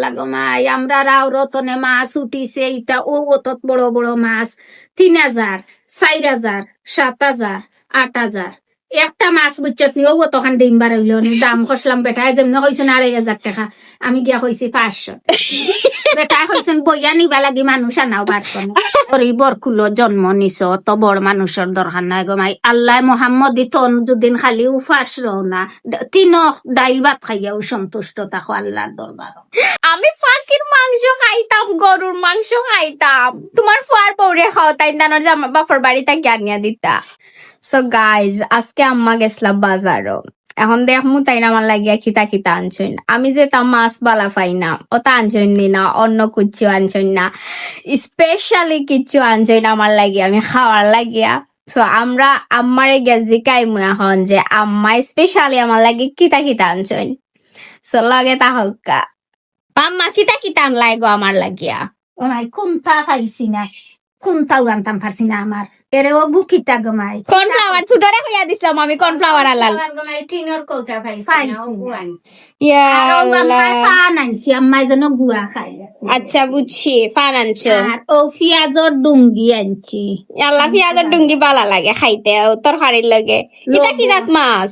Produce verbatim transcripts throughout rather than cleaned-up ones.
লাগো মাই, আমরার আওরতনে মাছ উঠিছে, ইতা অউ অতত বড় বড় মাছ, তিন হাজার, চাইর হাজার, সাত হাজার, আট হাজার। একটা মাছ বুঝছত নি, অউ অতখান ডিম বার অইলো নি, দাম কইছলাম বেটায় যেমনে কইছইন আড়াই হাজার টেকা, আমি গিয়া কইছি পাঁচশো। বেটায় কইছইন বইয়া নিবা লাগি মানুষ আনাও বার করো। গরিবর কুলো জন্ম নিছো, অত বড় মানুষর দরকার নাই গো মাই। আল্লায় মোহাম্মদী তন যুদিন খালি উপাস রও না, ড-, তিন অক ডাইল ভাত খাইয়াও সন্তুষ্ট থাকো আল্লার দরবারো। আমি পাখির মাংস খাইতাম, গরুর মাংস খাইতাম, তুমার ফুয়ার বউরে খাওয়াইতাম, তানর জামা বাপর বাড়ি থাকি আনিয়া দিতা। So guys, আজকে আম্মা গেছলা বাজারো, এখন দেখমু তাইন আমার লাগিয়া কিতা কিতা আনছইন। আমি যেতা মাছ বালা পাই না, অতা আনছইন নি না, অন্য কিচ্ছু আনছইন না, specially কিচ্ছু আনছইন আমার লাগি, আমি খাওয়ার লাগিয়া। So আমরা আম্মারে গিয়া জিকাইমু এখন যে আম্মা specially আমার লাগি কিতা কিতা আনছইন। So লগে থাকউক্কা। আম্মা কিতা কিতা আনলায় গো আমার লাগিয়া? ও মাই, কুন্তা পাইছি না, কুন্তাও আনতাম পারছি না আমার। এরে ও গু কিতা গো মাই? Cornflower, ছোটরে কইয়া দিছলাম আমি cornflower আনলাম। Cornflower গো মাই, টিনর কৌটা পাইছি না, পাইছি ও না। আন। ইয়া আর ও আল্লাহ। আম্মায় পান আনছি, আম্মায় যেন গুয়া খায়। আচ্ছা, বুঝছি, পান আনছো। আর ও পিয়াজর ডুঙ্গি আনছি। আল্লাহ, পিয়াজর ডুঙ্গি বালা লাগে খাইতে, ও তরকারির লগে। ইতা কি জাত মাছ?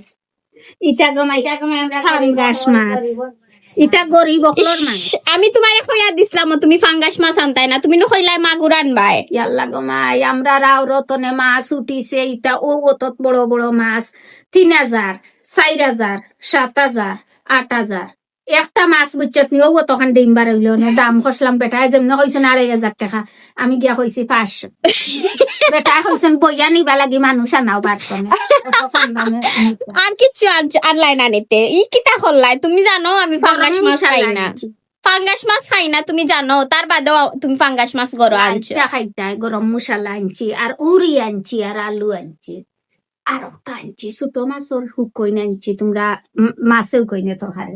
ইতা গো মাই, ইতা গো মাই, আমরা পাঙ্গাস মাছ। ইতা গরিব অকলর মাছ। ইশ, আমি তুমারে কইয়া দিছলাম, তুমি পাঙ্গাস মাছ আনতায় না, তুমি নু কইলায় মাগুর আনবায়। ইয়াল্লা গো মাই, আমরার আওরতনে মাছ উঠিছে, ইতা অউ অতত বড় বড় মাছ, তিন হাজার, চাইর হাজার, সাত হাজার, আট হাজার। একটা মাছ বুঝছত নি, অউ অতখান ডিম বার অইলো নি, দাম কইছলাম বেটায় যেমনে কইছইন আড়াই হাজার টেকা, আমি গিয়া কইছি পাঁচশো। বেটায় কইছইন বইয়া নিবা লাগি মানুষ আনাও বার করো। অতখান দামে নিতা। আর কিচ্ছু আন-, আনলায় না নিতে। ই কিতা করলায়? তুমি জানো আমি পাঙ্গাস মাছ খাই না। পাঙ্গাস মাছ খাই না, তুমি জানো। তার বাদেও তুমি পাঙ্গাস মাছ ঘরো আনছো। আচ্ছা, খাইতায়, গরম মশলা আনছি, আর উরি আনছি, আর আলু আনছি। আর অতা আনছি, ছোট মাছর হুকইন আনছি, তুমরা ম-, মাছেও কইনে তো খাই।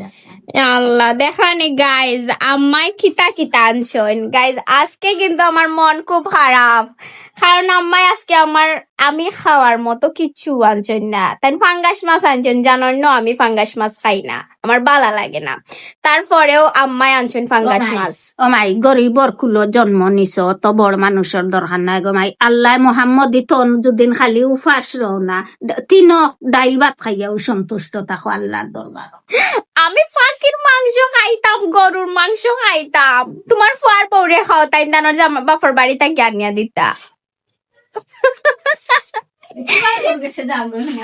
আল্লাহ, দেখরানি guys, আম্মায় কিতা কিতা আনছইন। Guys, আজকে কিন্তু আমার মন খুব খারাপ, কারণ আম্মায় আজকে আমার, আমি খাওয়ার মতো কিচ্ছু আনছইন না। তাইন পাঙ্গাস মাছ আনছইন, জানইন না আমি পাঙ্গাস মাছ খাই না, আমার বালা লাগে না। তারপরেও আম্মায় আনছইন পাঙ্গাস মাছ। ও মাই, গরিবর কুলো জন্ম নিছো, অত বড় মানুষর দরকার নাই গো মাই। আল্লায় মোহাম্মদী তন যুদিন খালি উপাস রও না, ড-, তিন অক ডাইল ভাত খাইয়াও সন্তুষ্ট থাকো আল্লার দরবারো। আমি পাখির মাংস খাইতাম, গরুর মাংস খাইতাম, তুমার ফুয়ার বউরে খাওয়াইতাম, তানর জামা বাপর বাড়ি থাকি আনিয়া দিতা।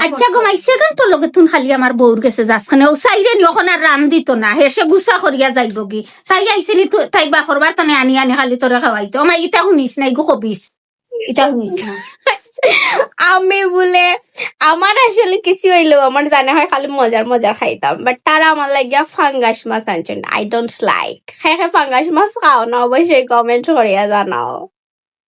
আচ্ছা গো মাই, সেকেন্ডর লগে তুন খালি আমার বউর গেছে যাস কেনে? ও সাইরে নি, অখন আর রান্ধিতো না, হেষে গুসা করিয়া যাইবোগি। তাই আইছে নি তো, তাই বাপর বাড়ি তনে আনি আনি খালি তোরে খাওয়াইতো। ও মাই, ইতা হুনিস না, ইগু খবিস, ইতা হুনিস না। আমি বুলে, আমার আসলে কিছু অইলেও আমার জানা হয় খালি মজার মজার খাইতাম, but তারা আমার লাগিয়া পাঙ্গাস মাছ আনছইন। I don't like। কে কে পাঙ্গাস মাছ খাও না, অবশ্যই comment করিয়া জানাও।